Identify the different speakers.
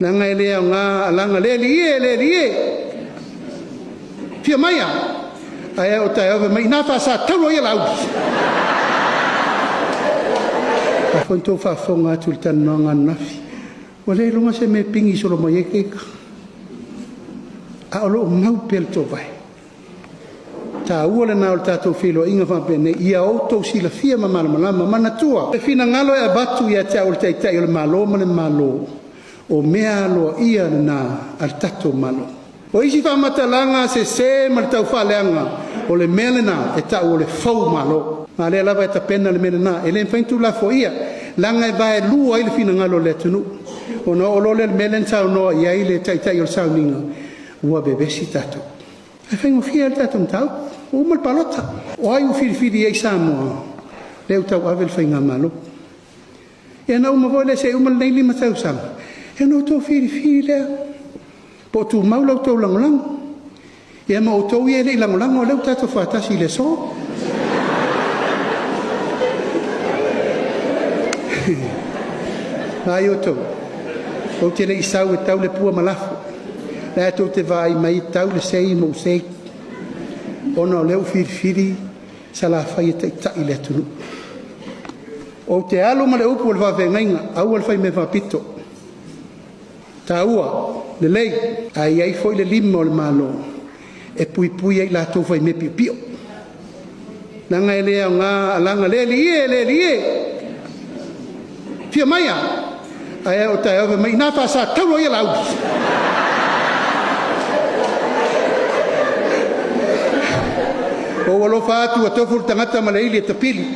Speaker 1: Leaga e le aoga alaga le alii e, le alii e, fia mai a ae o taeao fai mai ina faasatauro ia Laauli. A foi na outou faafofoga atu i le talanoaga ananafi, ua le iloga se mea e pigi solo mai ai le ita, a o lo o mau pea le toovae. Taua lena o le tatou feiloaiga faapenei ia outou silafia ma malamalama. Manatua, le finagalo e avatu ia te au o le Taitai o le Malo ma le Malo, o mea aloaia na a le tatou Malo. O isi faamatalaga sese ma le taufaaleaga, o le mea lena e tau o le foumalo. A o lea lava e tapena le mea lena, e le mafai ona tuulafoaia, leaga e vaelua ai le finagalo o le atunuu. Ona oo loa lea i le mea lea na saunoa i ai le Taitai o le sauniga, ua vevesi tatou. Ae faigofie lava le tatou mataupu, ua uma le palota. O ai ua filifili ai Samoa? Lea ua tauave le Faigamalo. Ia ona uma foi lea se i uma lenei 5 tausaga, ia ona outou filifili lea, po o tumau la outou lagolago. Ia ma outou ia e le i lagolago, o lea ua tatou faatasi i le aso. Vaai outou, ou te le i sau e tau le pua ma lafo, o lea tou te vaai mai e tau le sei ma ou sei, ona o lea ua filifili Salafai e taitai le atunuu. Ou te alu ma le upu a le faafeagaiga, aua le faimea faapito, taua, lelei, ae i ai foi le lima o le Malo e puipui ai i latou faimea piopio. Leaga e le aoga alaga le alii e, le alii e, fia mai a ae o taeao fai mai ina faasatauro ia Laauli. Ua ou alofa atu ua tofu le tagata ma le ili e tapili.